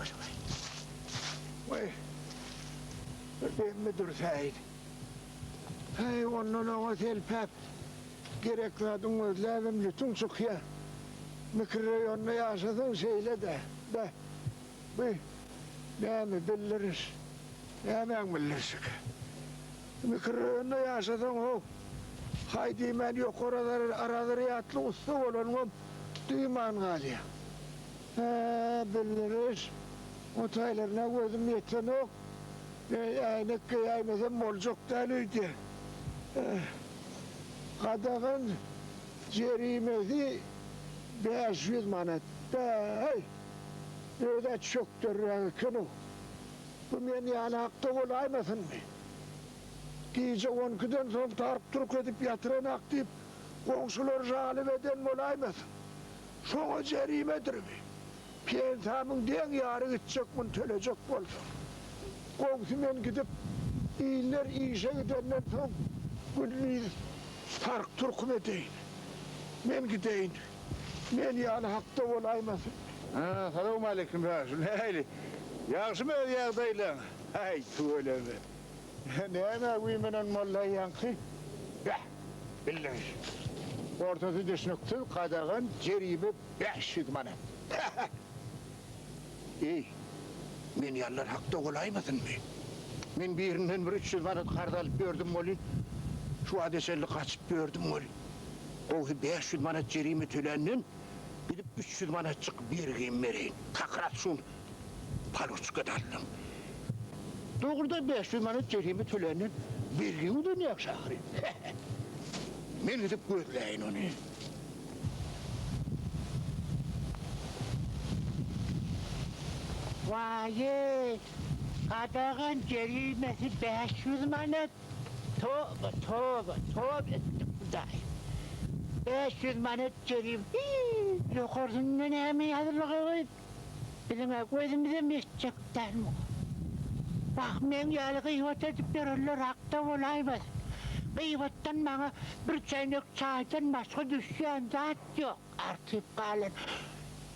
Başymy. Waý. Bir demmi dürsäýin. Häý, ondan oňa selpäp, gerek zadyň gözläbem lütüň çykýa. Mikroraýonda ýaşasaň şeýle-dä. Beh, bu näme bildiriş? Nämäň bildirişikä? Mikroraýonda ýaşasaň how, haý diýmän ýokary razrýadly ussa bolanyňam duýman galýaň. Hä, bildiriş, o taýlaryna gözüm ýetenok. Äýnek geýäýmesem boljak däl öýdýän. Gadagan jerimesi 500 manat. Bäý! Öz-ä çökderräk eken-ow. Bu men ýaly hakda bolaýmasynmy? Gije on ikiden soň tark-turk edip ýatyranak diýip, goňşular žalyp eden bolaýmasyn? Şoňa jerimedirmi? Pensiýamyň deň ýary gitjek muny tölejek bolsaň. Gowsy men gidip, iller işe gidenden soň gündiz tark-turkum edeýin. Men gideýin. Men ýaly hakda bolaýmasyn. Hä, salowmaleýkim ýaşuly, nähili? Ýagşymy öz ýagdaýlaň? Häý, tüweleme. Nämä güýmenen molla ýaňky? Beh, bildiriş. Ortasy düşnüksiz, gadagan, jerime 500 manat. Hä-hä! Eý, men ýalylar hakda bolaýmasynmy? Men birinden bir 300 manat karz alyp ýördüm welin, şu wagta çenli gaçyp ýördüm welin, gowsy 500 manat jerime töländen, gidip 300 manatjyk bergimi bereýin. Kakras şuny paloçka-da aldym. Dogrudan 500 manat jerime töländen bergiň udanýarmyş ahyryn. Hä-hä! Men gidip gözläýin ony. Waý-eý, gadagan jerimesi 500 manat. Toba, toba, toba etdik Hudaý. 500 manat jerim. Hiý, ýokarsynda näme ýazylgygy? Biziň-ä gözümizem ýetjek däl muňa. Wah, meň ýaly gybat edip ýörenler hakda bolaýmasyn. Gybatdan maňa bir çäýnek çaýdan başga düşýän zat ýok, artyp galan.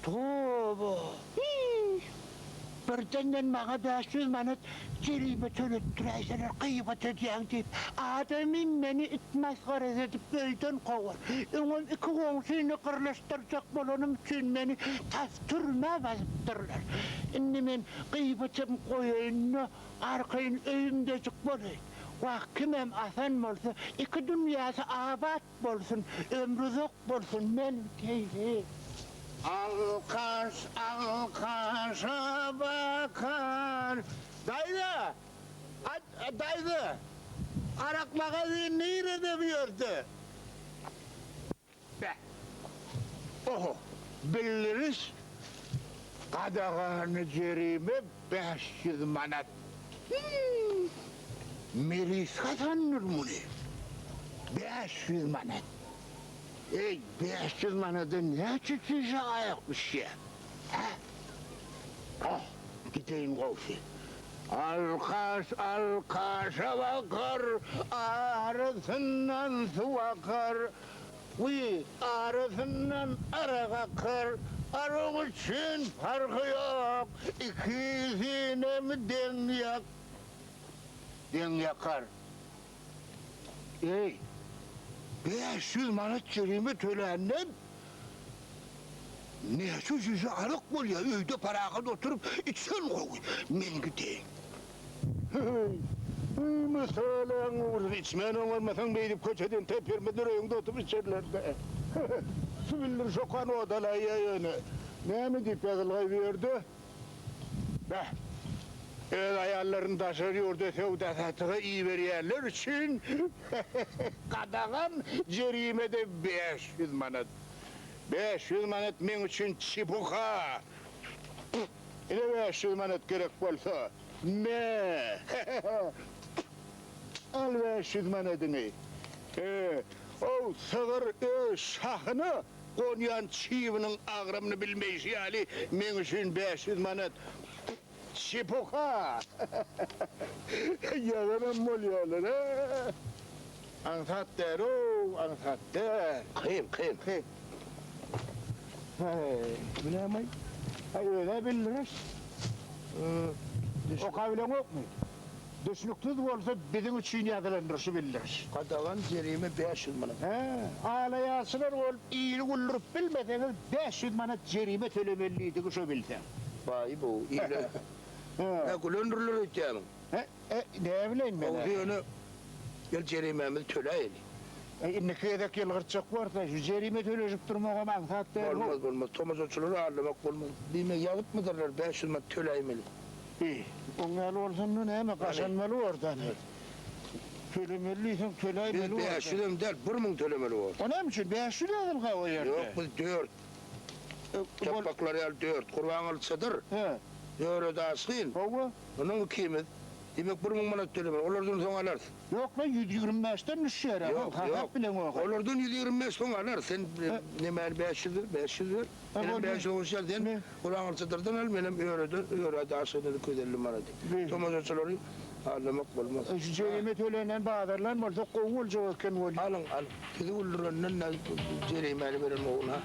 Toba! Hiý! Birdenden maňa 500 manat jerime töletdiräýseler gybat edýäň diýip, adamym meni it masgarasy edip öýden kowar. Öňem iki goňşyny gyrlyşdyrjak bolanym üçin meni tas türmä basypdyrlar. Indi men gybatym goýaýyn-da, arkaýyn öýümdejik bolaýyn. Wah, kimem asan bolsa, iki dünýäsi abat bolsun, ömri uzak bolsun, men teýze. Alkaş alkaşa bakar. Daýza! A, daýza! Arak magazin nirede bu ýerde? Beh! Oho! Bildiriş gadagany jerime 500 manat. Hii! Meris hasandyr muny. 500 manat. Eý, 500 manada näçe çüýşe aýak düşýär? Hä? Oh, gideýin gowsy. Alkaş alkaşa bakar, arasyndan suw akar. Wiý, arasyndan arak akar. Arak üçin parhy ýok, ikisinem deň ýak, deň ýakar. Eý, 500 manat jerime töländen näçe şişe arak bolýar, öýde parahat oturyp içen gowy, men gideýin. Heý, heý, meseläň ugruna içmän oňarmasaň beýdip köçeden tepirmedir öýüňde oturyp içerler-dä. Şu bildiriş okan odalaýýa ýöne. Näme diýip ýazylgaý bu ýerde? Beh, öz aýallaryny daşary ýurda söwda-satyga iberýänler üçin gadagan jerime-de 500 manat. 500 manat meň üçin çepuha! Ine 500 manat gerek bolsa, me! Al 500 manadyňy. He, o sygyr öz şahyna gonýan çybynyň agramyny bilmeýşi ýaly, meň üçin 500 manat çepuha! Ýazanam bolýarlar-a! Aňsat däl-ow, aňsat däl. Kyn, kyn. Kyn. Häý, bu näme-aý? Häý, öz-ä bildiriş. Okabileňokmy? Düşnüksiz bolsa biziň üçin ýazylandyr şu bildiriş. Gadagan jerime 500 manat. Hä, alaýaçylar bolup ili güldürip bilmeseňiz 500 manat jerime tölemeli diýdigi şo bilseň. Baý bu, ile. Hä, gülendirler öýtýämiň? Hä, e, näbileýin men. Gowusy ýöne gel jerimämizi töläýeli. E, indiki gezek ýylgyrtjak bolsa, şu jerime töleşip durmagam aňsat däl. Bolmaz, bolmaz. Tomaşaçylary aldamak bolmaz. Diýmek ýazypmydyrlar 500 manat töläýmeli. Eý, oň ýaly bolsanda näme, gaşanmaly bordan. Tölemeli diýseň töläýmeli Biz 500 hem däl, 1000 tölemeli bor. O näme üçin? 500 ýazylga o ýerde. Ýok, biz 4. Çapaklar ýaly 4. Gurbanguly çadyr. He. Döre daşgyn. Hawa. Onuň ikimiz. Diýmek 1000 manat tölemeli. Olardan soň alarys. Ýok, lan 125-den düşýär. Ýok, ýok. Bileňok. Olardan 125 soň alarys. Sen nemäni 500 ber, 500 ber. Menem 500 goşýar, sen Gurbanguly çadyrdan al, menem öreden, öre daşgyndan 250 manat. Tomaşaçylary aldamak bolmaz. Şu jerime tölenen bazarlan bolsa gowy boljak eken weli. Alyň, alyň. Sizi güldürenden-de jerimäni beren gowy-la.